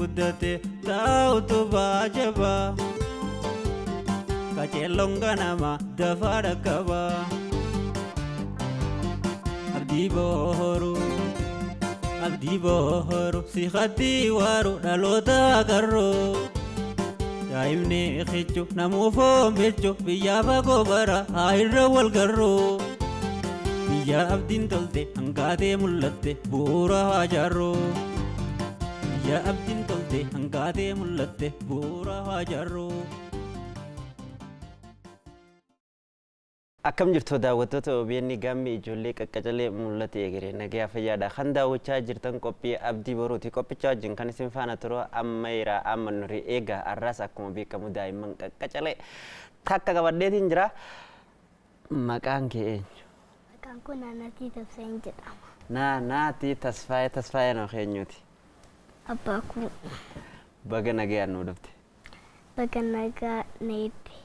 Guddate taa'utu baajabaa. Qaceelloon ganama dafaa dhaqqabaa. Abdii booruu abdii booruu si hattii waaru dhaloota qarroo. Daa'imni kichu namuu foon bilchu biyyaa fagoo bara haa irra wal garroo. Biyya abdiin tolte hangaatee mul'atte bu'uura haa jaarroo. Biyya abdiin tolte hangaatee mul'atte bu'uura haa jaarroo. Akkam jirtu daawwattoota OBN Gaammee ijoollee qaqqacalee mul'ate eegale nagayaa fayyaadha. Kan daawwachaa jirtan qophii Abdii Boruuti. Qophicha wajjin kan isin faana turu Ammayiraa Amma Nurii. Egaa har'as akkuma beekamu daa'imman qaqqacalee takka qabadheetiin jira. Maqaan kee eenyu? Maqaan koo Naanatii Tasfaayeen jedhama. Naanaatii Tasfaayee. Tasfaayeen hoo eenyuuti? Abbaa koo. Baga nagayaan nuu dhufte. Baga nagaa na eegde.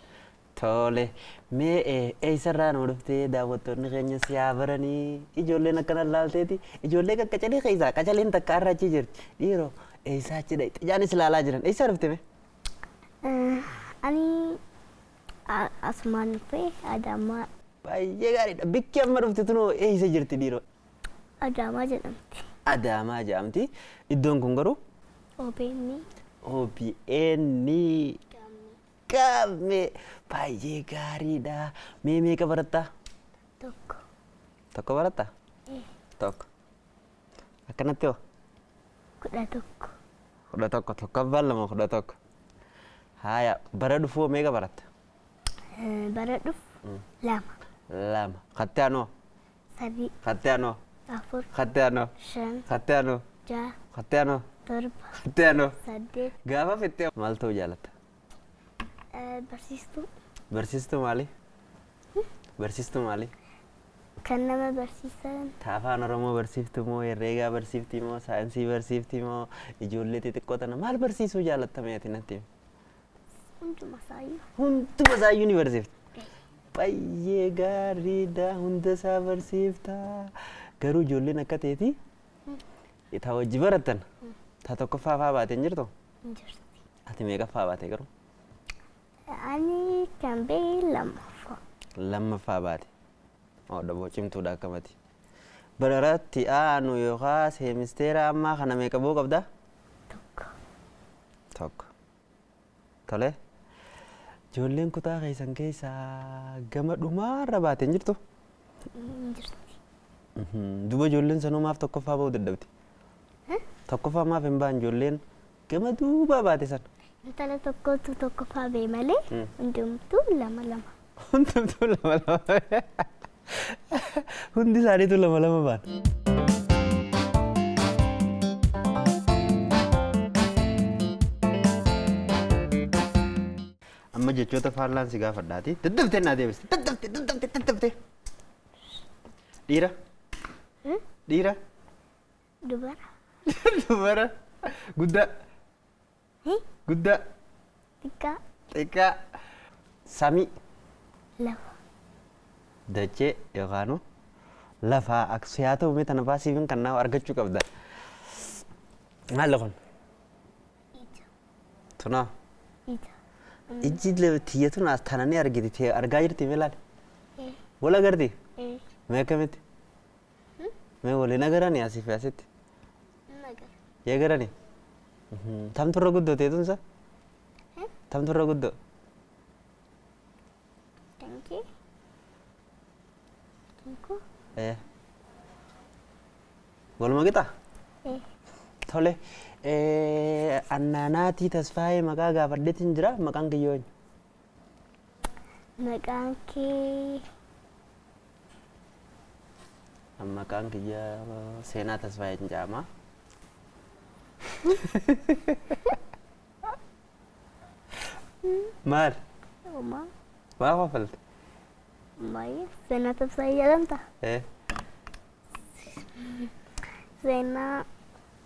Tole. Mee eessarraa nuu dhuftee daawwattoonni keenya si haa baranii ijoolleen akkana laalteeti ijoollee qaqqacalee keessaa qacaleen takka har'a achi jirti. Dhiiroo eessaa achi dhaqxe ijaanis ilaalaa jiran eessaa dhufte mee? Ani asumaan dhufe Adaamaa. Baay'ee gaariidha. Bikki amma dhufte tunoo eessa jirti dhiiroo? Adaamaa jedhamti. Adaamaa jedhamti. Iddoon kun garuu? OBN. OBN. Gaammee. Baay'ee gaariidha. Mee meeqa barattaa? Tokko. Tokko barattaa? Ee. Tokko. Akkanatti hoo? 11. 11 tokkoffaan lama 11. Haaya bara dhufu hoo meeqa baratta? Bara dhufu lama. Lama. Katti aanoo? Sadii. Katti aanoo? Afur. Katti aanoo? Shan. Katti aanoo? Ja'a. Katti aanoo? Torba. Katti aanoo? Saddeet. Gaafa fixxee maal ta'uu jaalatta? Barsiistuu. Barsiistuu maali? Barsiistuu maali? Kan nama barsiisan. Ta afaan Oromoo barsiiftu moo herreegaa barsiifti moo saayinsii barsiifti moo ijoollee xixiqqoo tana maal barsiisuu jaalatta mee ati natti himi? Hunduma isaayyuu. Hunduma isaayyuu ni barsiifta. Baay'ee gaariidha hunda isaa barsiifta. Garuu ijoolleen akka teetii ta wajji barattan ta tokkoffaa faa baate hin jirtu? Hin jirti. Ati meeqaffaa baate garuu? Ani kan ba'e lammaffaa. Lammaffaa baate. Oo daboo cimtuudha akkamati. Bararatti aanu yookaan seemisteera ammaa kana meeqa ba'uu qabda? Tokko. Tokko. Tole. Ijoolleen kutaa keessan keessaa gama dhumaarra baate hin jirtu? Hin jirti. Duuba ijoolleen sanuu maaf tokkoffaa ba'uu dadhabdi? Tokkoffaa maaf hin ba'an ijoolleen gama duubaa baate sana? Intala tokkotu tokkoffaa ba'e malee hundumtuu lama lama. Hundumtuu lama lama. Hundi isaaniitu lama lama ba'an. Amma jechoota faallaan si gaafadhaati. Daddaftee naa deebiste. Daddaftee daddaftee daddaftee. Dhiira. Dhiira. Dubara. Dubara. Guddaa. Guddaa. Xiqqaa. Xiqqaa. Samii. Lafa. Dachee yookaanu lafaa aksu yaa ta'u mee tana baasiifin kan naa argachuu qabda. Maali kun? Ija. Tunaa. Ija. Ijji tiyya tun as tana ni argiti tiyya argaa jirti mee laali. Ee. Wal agarti? Ee. Mee akkamitti? Mee waliin agarani asii fi asitti? Nagara. Yee agarani? Tamtu irra guddoo ta'e tunsa? Tamtu irra guddoo? Kankee. Kankoo. Ee. Waluma qixa? Ee. Tole. Annaanaatii Tasfaayee maqaa gaafadheetiin jira. Maqaan kiyyoo eenyu? Maqaan kee. Maqaan kiyya Seenaa Tasfaayee jedhama. Maal? Homaa. Maa kofalta? Baay'ee. Seenaa Tasfaayee jedhamta? Eh. Seenaa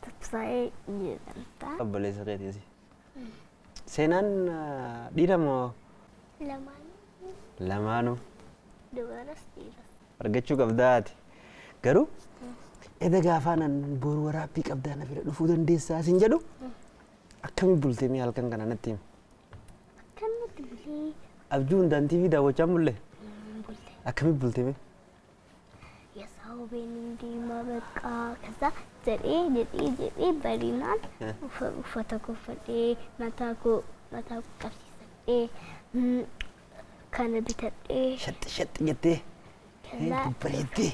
Tasfaayee jedhamta. Obboleessa keetiin si. Seenaan dhiira moo? Lamaanuu. Lamaanuu. Dubaras dhiiras. Argachuu qabdaa ati. Garuu eda gaafaa nan boru waraabbii qabdaa na bira dhufuu dandeessaa sin jedhu. Akkamiin bultee mee halkan kana natti himi. Akkanatti bulee. Abjuu hundaan TV daawwachaa hin bulle? Hin bulle. Akkamiin bultee mee? Yasaa OBN deemaa bakka kaza jedhee jedhee jedhee barinaan uffata koo uffadhee mataa koo qabsiisadhee kana bitadhee. Shaxxi shaxxi jettee ከዛ bareeddee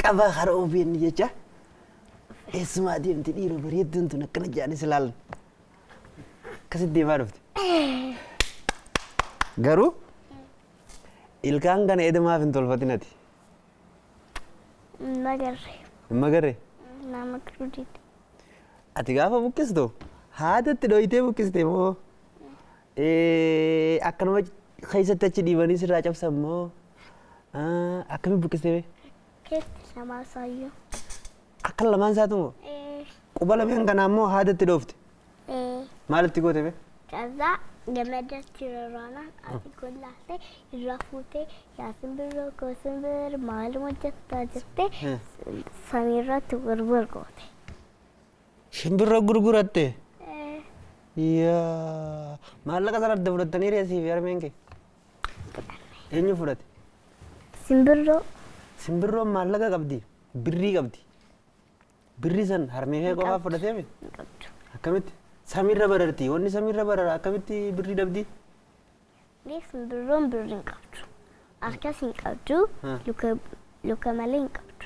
qabaa hara OBN jecha eessumaa deemte dhiiroo bareedduun tun akkana jedhanis ilaalan. Akkasitti deemaa dhufte. Garuu ilkaan kana edamaaf hin tolfatin ati. Magarree. Hin magarree? Nama kiruudiidha. Ati gaafa buqqistu haadatti dhoyitee buqqiste moo akkanuma keessatti achi dhiibanii sirraa cabsan moo akkamiin buqqiste bee? Keessi lamaa isaayyuu. Akka lamaan isaatu moo? Quba lameen kanaa immoo haadatti dhoofte. Maalitti goote bee? ከዛ ገመዳች rarraanaan ati gollaatee irraa fuutee yaa simbirroo koo simbir maal hojjettaa jettee samiirratti gurgur goote. Shimbirroo gurguratte? Yaa, maallaqa sana adda fudhattanii reesii fi harmeen kee? Eenyu fudhate? Simbirroo. Simbirroon maallaqa qabdi, birrii qabdi. Birrii san harmee kee qofaa fudhatee mi? Hin qabdu. Akkamitti? Samiirra bararti. Wanni samiirra barara akkamitti birrii dhabdi? Mee simbirroon birrii hin qabdu. Harkas hin qabdu. Luka malee hin qabdu.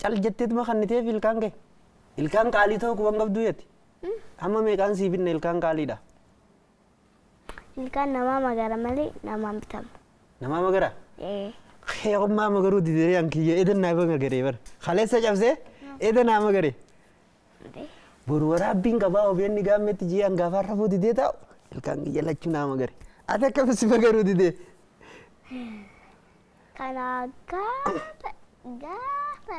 Cal jetteetuma kanniteef ilkaan kee. Ilkaan qaalii ta'uu quban qabduu jetti. Amma meeqaan sii binne ilkaan qaaliidha? Ilkaan namaa magara malee namaan bitamu. Namaa magara? Ee. Heeqummaa magaruu didee an kiyya edan naa magaree bara. Kaleessa cabsee edan naa magaree. Boru waraabbiin qabaa OBN gaammetti ji'a hangaafaa rafuu didee taa'u ilkaan kiyya lachuu naa magare. Ati akkamitti si magaruu didee? Kana gaafa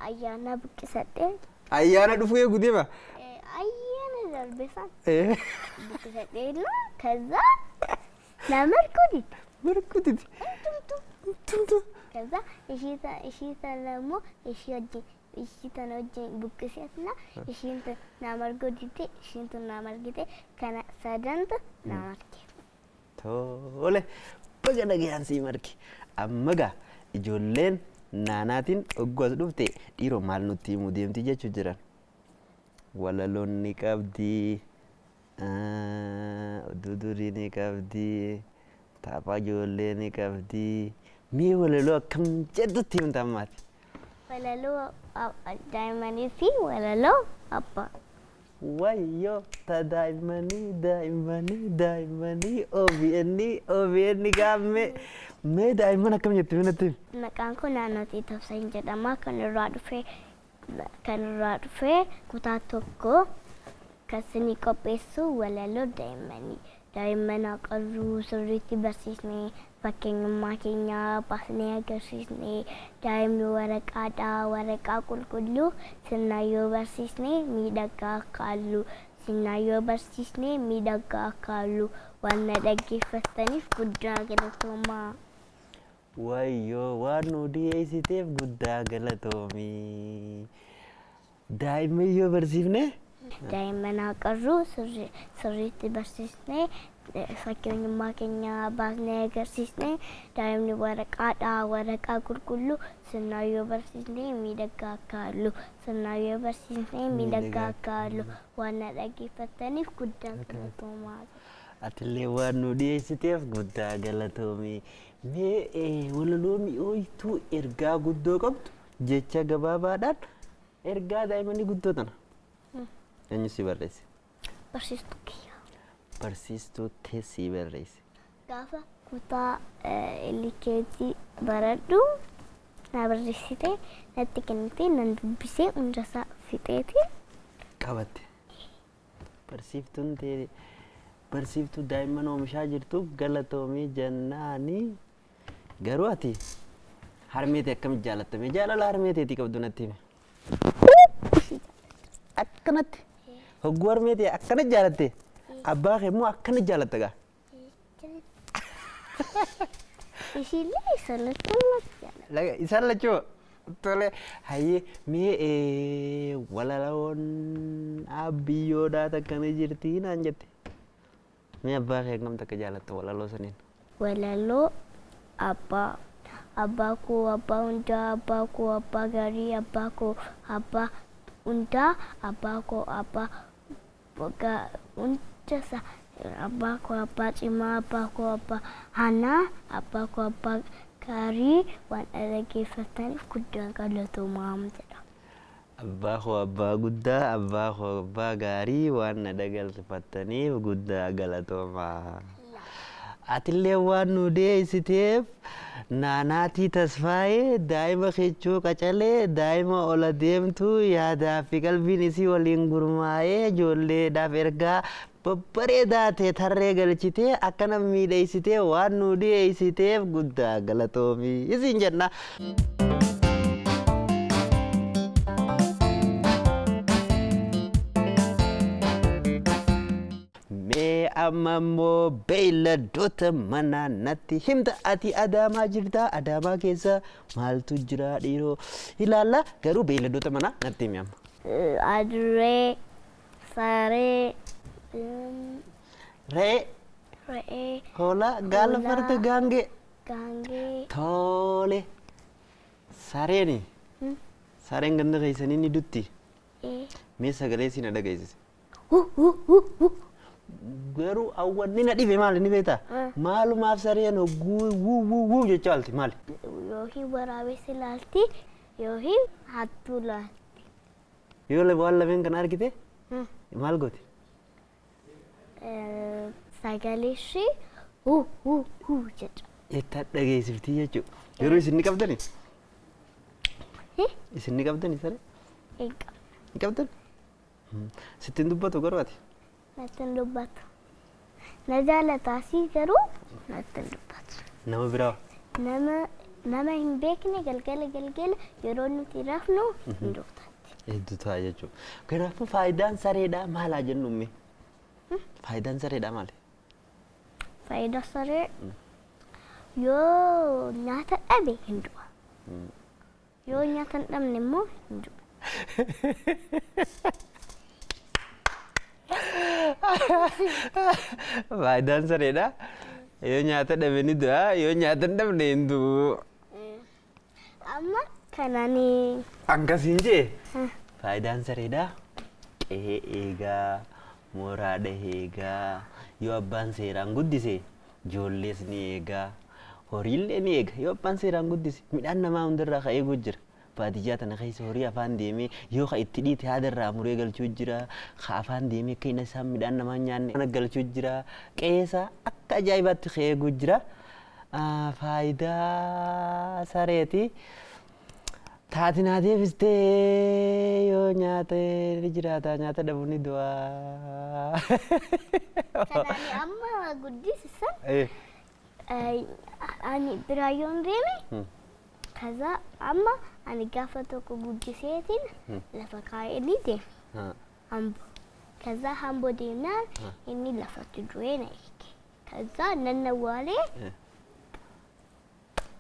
ayyaana buqqisadhee. Ayyaana dhufuu eegu deema. Ayyaana darbe san buqqisadhee ከዛ namarkuu dide. Markuu dide. Tumtu. ከዛ ishii sana immoo ishii wajjin ishii tana wajjin buqqiseetna ishiin tun na marguu dide, ishiin tun na margite, kana sadantu na marge. Tole, baga nagayaan sii marge. Amma gaa ijoolleen naanaatiin ogguu as dhufte dhiiroo maal nutti himuu deemti jechuu jiran. Walaloon ni qabdi, oduu durii ni qabdi, tapha ijoollee ni qabdi. Mee walaloo akkam jettutti himta ammaati? Walaloo daa'immanii fi walaloo abbaa. Wayyoo ta daa'immanii daa'immanii daa'immanii OBN OBN gaammee mee daa'imman akkam jetti mee natti himi? Maqaan koo Naannootii Tafseen jedhama. Kan irraa dhufee kutaa tokko kan isinii qopheessu walaloo daa'immanii. Daa'imman haa qarruu sirriitti barsiisnee fakkeenyummaa keenya baasnee agarsiisnee daa'imni waraqaadhaa waraqaa qulqulluu sirnaan yoo barsiisnee miidhagaa akka halluu sirnaan yoo barsiisnee miidhagaa akka halluu. Waan na dhaggeeffattaniif guddaa galatoomaa. Wayyoo, waan nu dhiyeessiteef guddaa galatoomii. Daa'imman yoo barsiifne Daa'imman haa qarruu sirriitti barsiisnee fakkeenyummaa keenya baasnee agarsiisnee daa'imni waraqaadhaa waraqaa qulqulluu sirnaan yoo barsiisnee miidhagaa akka halluu sirnaan yoo barsiisnee miidhagaa akka halluu. Waan na dhaggeeffattaniif guddaa galatoomaa. Atillee waan nu dhiyeessiteef guddaa galatoomii. Mee walaloo mi'ooytuu ergaa guddoo qabdu jecha gabaabaadhaan ergaa daa'immanii guddoo tana. Eenyu si barreesse? Barsiistuu kiyya. Barsiistuu tee si barreesse. Gaafa kutaa LKG baradhu na barreessite, natti kennite, nan dubbisee hundasaa fixeeti. Qabatte. Barsiiftuun tee barsiiftuu daa'imman oomishaa jirtu galatoomii jennaanii. Garuu ati harmee tee akkamitti jaallattame? Jaalala harmee teetii qabdu natti himi. Akkanatti. Hogguu harmee tee akkana jaalatte, abbaa kee immoo akkana jaalatta gaa. Ishiillee isa lachuu jaalladha. Isaan lachuu tole. Hayyee, mee walaloon Abbiyyoodhaa takka ni jirti naan jette. Mee abbaa kee hangam takka jaalatta walaloo saniin? Walaloo abbaa. Abbaa koo abbaa hundaa, abbaa koo abbaa gaarii, abbaa koo abbaa hundaa, abbaa koo abbaa hundasa, abbaa koo abbaa cimaa, abbaa koo abbaa hanaa, abbaa koo abbaa gaarii waan dhaggeeffataniif guddaa galatoomaa jedha. Abbaa koo abbaa guddaa, abbaa koo abbaa gaarii waan na dhageeffattaniif guddaa galatoomaa. Atillee waan nu deessiteef Naanaatii Tasfaayee daa'ima kichuu qacalee daa'ima ola deemtuu yaadaa fi qalbiin isii waliin gurmaa'ee ijoolleedhaaf ergaa babbareedaa ta'e tarree galchitee akkana miidheessitee waan nu dhiyeessiteef guddaa galatoomii isin jenna. Mee amma immoo beeyladoota manaa natti himta. Ati Adaamaa jirta. Adaamaa keessa maaltu jira dhiiroo? Ilaalla garuu beeyladoota manaa natti himi amma. Adurree, saree, Re'ee, re'ee, hoolaa, gaala, Hoolaa. farda, gaangee. Gaangee. Tole. Sareeni. Sareen ganda keessanii ni dutti. Ee. Mee sagalee siin dhageessise. Hu hu hu hu. Garuu awwanni na dhibe maali ni beektaa? Maalumaaf sareen hogguu wuu wuu wuu jechaa oolti maali? Yookiin waraabessi ilaalti yookiin hattuu ilaalti. Yoo waan lameen kana argite maal gooti? Sagalee ishee hu hu hu jedha. Itti dhageessiftii jechuudha. Yeroo isin ni qabdani? Isin ni qabdani saree? Hin qabne. Ni qabdan? Sittiin dubbatu garuu ati? Natti hin dubbatu. Na jaalataasii garuu natti hin dubbatu. Nama biraa? Nama hin beekne galgala galgala yeroo nuti rafnu hin dubbatti. Hedduu ta'a jechuudha. Kanaafuu faayidaan sareedhaa maalaa jennu mee? Faayidaan sareedhaa maali? Faayidaa saree yoo nyaata dhabe hin du'a. Yoo nyaata hin dhabne immoo hin du'u. Faayidaan sareedhaa yoo nyaata dhabe ni du'a, yoo nyaata hin dhabne hin du'u. Amma kanani Akkasiin jee faayidaan sareedhaa qe'ee eegaa, mooraa dhahee eegaa, yoo abbaan seeraan guddise ijoollees ni eegaa, horiillee ni eega. Yoo abbaan seeraan guddise midhaan namaa hundarraa ka eeguu jira. Baadiyyaa tana keessa horii afaan deemee yoo ka itti dhiite haadarraa muree galchuu jira. Ka afaan deemee akka inni isaan midhaan namaa hin nyaanne kana galchuu jira. Qe'eesaa akka ajaa'ibaatti ka eeguu jira. Faayidaa sareeti. Taati naa deebistee yoo nyaata ni jiraata nyaata dhabu ni du'a. Kanani amma guddisisan ani biraa yoon deeme kaza amma ani gaafa tokko guddiseetiin lafa kaa'ee ni deeme. Hambo. Kaza hambo deemnaan inni lafatti du'ee na eege. Kaza nan awwaalee.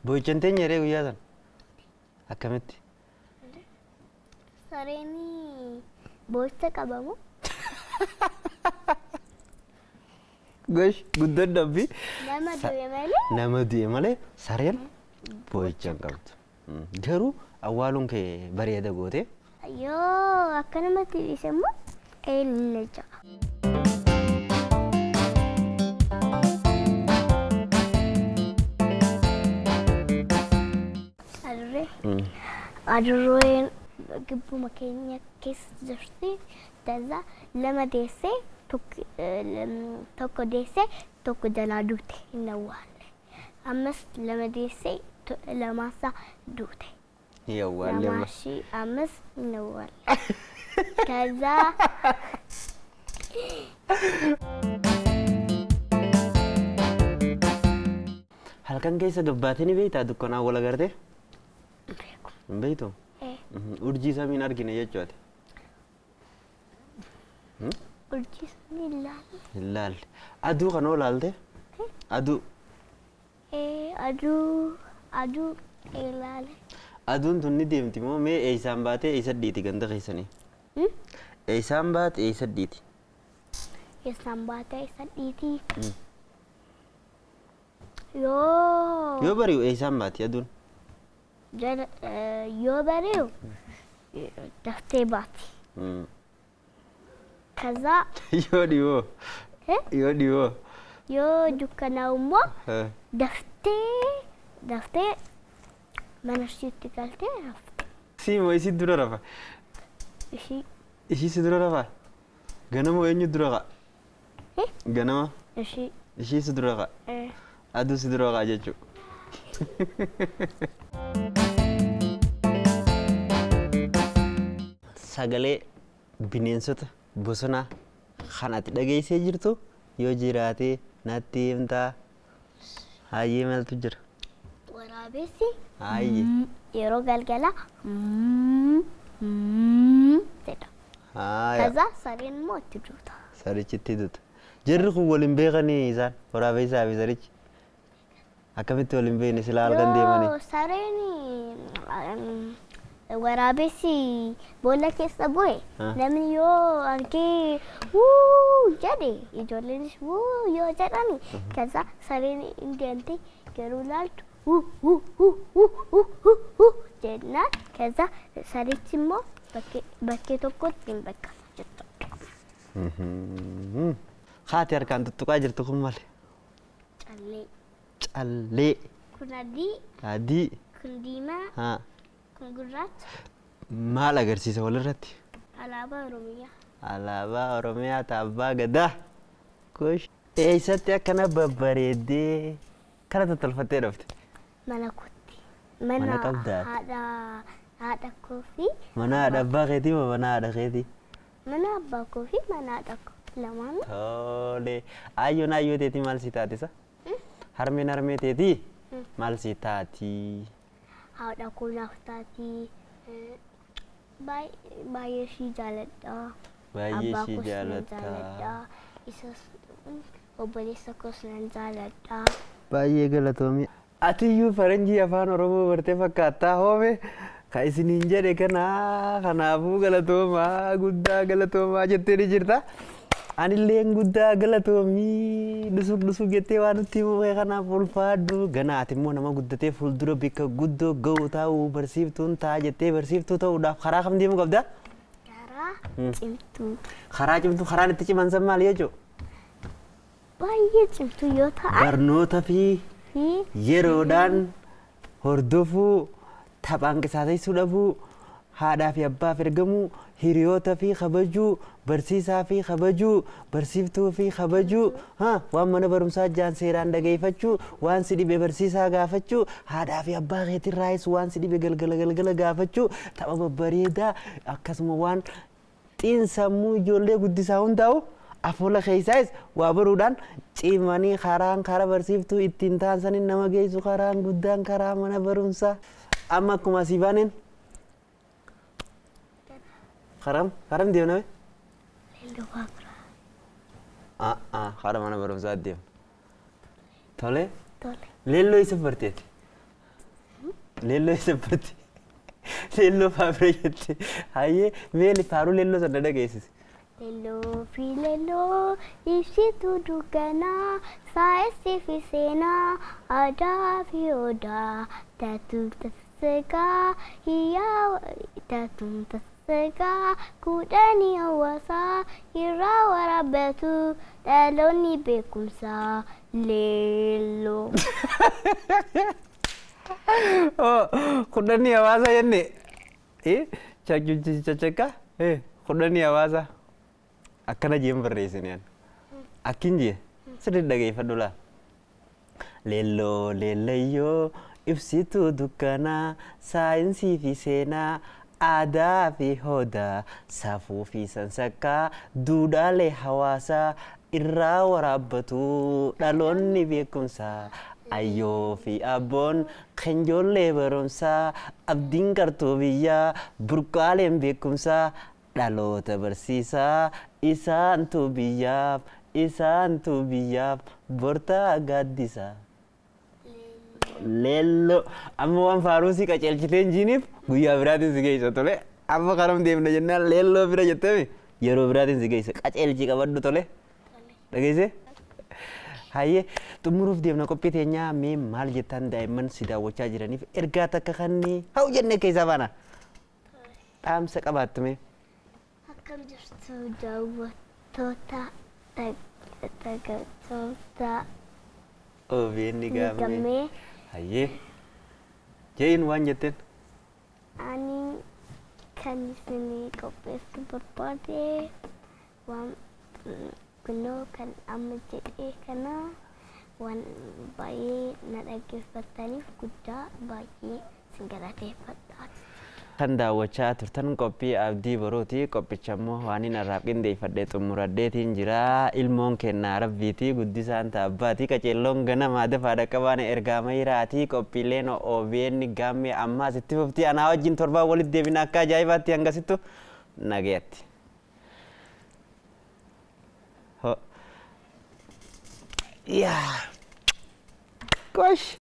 Boo'ichan teenya yeree guyyaa sana akkamitti? Sareen boo'icha qabamu. Gosh guddoon dhabbi. Nama du'e malee. Nama du'e malee sareen boo'icha hin qabdu. Garuu awwaaluun kee bareeda goote. Yoo akkanumatti dhiise immoo eellee ja'a. Adurree. Adurreen gibbuma keenya keessa jirti. Taza lama deessee tokko deessee tokko jalaa duute hin awwaalle. Ammas lama deessee lamaasaa duute. Ni awwaalle amma. Lamaashii ammas hin awwaalle. ከዛ Halkan keessa gabbaatee ni beektaa dukkanaan wal agartee? Beeku. Hin beektu? Ee. Urjii samiin argine jechuudha. Urjii samii ilaalle. Hin laalle. Aduu kan laalte? Aduu. Ee, aduu ilaale. Aduun tun ni deemti moo mee eessaan baatee eessa dhiiti ganda keessanii? Eessaan baate eessa dhiiti? Eessaan baate eessa dhiiti? Yoo Yoo bari'u eessaan baati aduun? Yoo bari'u daftee baati. ከዛ Yoo dhiyoo? Yoo dhiyoo? Yoo dukkanaa'u immoo daftee daftee mana ishiitti galtee rafte. Sii moo isii dura rafa? Ishii. Ishii si dura rafa? Ganama eenyu dura ka'a? Ganama? Ishii. Ishii si dura ka'a? Aduu si dura ka'a jechuudha. Sagalee bineensota bosonaa kan ati dhageessee jirtu yoo jiraate natti himtaa. Hayyee maaltu jira? Waraabessi Hayyee. yeroo galgalaa jedha. Haaya. ከዛ sareen immoo itti duuta. Sarichi itti duuta. Jarri kun waliin beekanii isaan waraabessaa fi sarichi. Akkamitti waliin beekne silaa halkan deemanii? Yoo sareen waraabessi boolla keessa bu'e namni yoo argee wuu jedhe ijoolleenis wuu yoo jedhani ከዛ sareen hin deemte garuu laaltu wuu wuu wuu wuu wuu wuu wuu jennaan ከዛ sarichi immoo bakkee tokkotti hin bakka jirtu. Haati harkaan tuttuqaa jirtu kun maali? Callee. Callee. Kun adii. Adii. Kun diimaa. Kun gurraacha. Maal agarsiisa walirratti? Alaabaa Oromiyaa. Alaabaa Oromiyaa ta abbaa gadaa. Kush. Eessatti akkana babbareeddee kana tottolfattee dhufte? Mana kootti. Mana qabdaa? Haadha koo fi Mana haadha abbaa keetii moo mana haadha keetii? Mana abbaa koo fi mana haadha koo lamaan. Tole. Ayyoon ayyoo teetii maal si taatisa? Harmeen harmee teetii maal si taati? Haadha koo naaf taati. Baay'ee ishii jaaladha. Baay'ee Abbaa ishii koos nan jaalatta. jaaladha. Isas obboleessa koos nan jaaladha. Baay'ee galatoomii. Atiyyuu faranjii afaan Oromoo bartee fakkaattaa hoome ka isiniin jedhe kana kanaafuu galatoomaa guddaa galatoomaa jettee ni jirta. Anilleen guddaa galatoomii dhusuf dhusuf jettee waan nutti himuu kanaaf ulfaadhu. Ganaa ati immoo nama guddatee fuuldura bikka guddoo ga'u taa'u barsiiftuun ta'a jettee barsiiftuu ta'uudhaaf karaa kam deemuu qabda? Karaa cimtuu. Karaa cimtuu karaan itti ciman san maali jechuudha? Baay'ee cimtuu yoo ta'an Barnoota fi fi yeroodhaan hordofuu, taphaan qisaasessuu dhabuu, haadhaa fi abbaaf ergamuu, hiriyoota fi kabajuu, barsiisaa fi kabajuu, barsiiftuu fi kabajuu, waan mana barumsaa jaan seeraan dhageeffachuu, waan si dhibe barsiisaa gaafachuu, haadhaa fi abbaa keetirraayis waan si dhibe galgala galgala gaafachuu, tapha babbareedaa akkasuma waan xiinsammuu ijoollee guddisaa hundaa'u afoola keessaayis waa baruudhaan cimanii karaan karaa barsiiftuu ittiin ta'an saniin nama geessu karaan guddaan karaa mana barumsaa. Amma akkuma asii baaneen karam karam deemna be? Leelloo Baabiraa. Karaa mana barumsaa deemna. Tole. Tole. Leelloo isa barteeti. Leelloo isa barte. Leelloo Baabira jette. Hayyee mee faaruu leelloo sana dhageessisi. Leelloo fi leelloo ibsituu dukkanaa saayinsii fi seenaa aadaa fi odaa tatuun tassagaa hiyyaa tatuun tassagaa kudhanii hawaasaa irraa waraabbatu dhaloonni beekumsaa leelloo. Kudhanii hawaasa jenne caccaqa kudhanii hawaasa akkana jeen barreessine akkin jee sirri dhageeffadhu laa. Leelloo leellayyoo ibsituu dukkanaa saayinsii fi seenaa aadaa fi hodaa safuu fi sansakkaa duudhaalee hawaasaa irraa waraabbatu dhaloonni beekumsaa. Ayyoo fi abboon kan ijoollee barumsaa abdiin qartuu biyyaa burqaaleen beekumsaa dhaloota barsiisaa isaantu biyyaaf isaantu biyyaaf bortaa gaaddisaa. Leelloo amma waan faaruu si qaceelchitee hin jiiniif guyyaa biraatiin si geessa tole amma karam deemna jennaan leelloo bira jetteemi. Yeroo biraatiin si geessa. Qaceelchii qabadhu tole. Dhageessee? Hayyee, xumuruuf deemna qophii teenyaa. Mee maal jettaan daa'imman si daawwachaa jiraniif ergaa takka kannee ha'u jennee keessaa baana. Dhaamsa qabaattu mee? Akkam jirtu daawwattoota, daawwattoota OBN Gaammee. Gammee. Hayyee. Jeeyin waan jetteen. Ani kan isinii qopheessuu barbaade waan kunoo kan amma jedhee kana, waan baay'ee na dhaggeeffataniif guddaa baay'ee isin galateeffadha. Kan daawwachaa turtan qophii Abdii Boruuti. Qophicha immoo waan inni irraa qindeeffadhee xumuradheetiin jira. Ilmoon kennaa rabbiiti, guddisaan taabbaati, qaceelloon ganamaa dafaadha qabaan ergaa mayiraati. Qophiileen OBN Gaammee ammaas itti fufti. Anaa wajjin torbaan walitti deebina akka ajaa'ibaatti. Hangasittu nagayatti. Ho. Yaa. Gosh.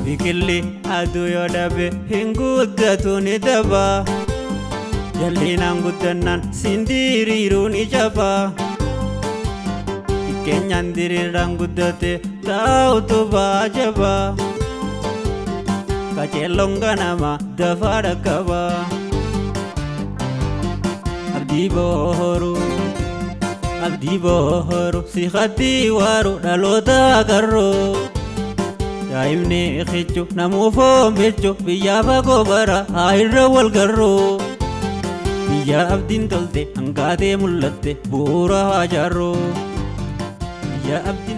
Biqilli aduu yoo dhabe hin guddatu, ni daba. Jallinaan guddannaan sindiriiruu ni jaba. Xiqqeenyaan diriiraan guddate taa'utu baajaba. Qaceelloon ganama dafaa dhaqqaba. Abdii boru, abdii boru, si haddii waaru dhaloota qarroo. Daa'imni kichu namuu foon bilchu, biyyaa fagoo bara haa irra wal garroo. Biyya abdiin tolte hangaatee mul'atte bu'uura haa jaarroo. Biyya abdiin.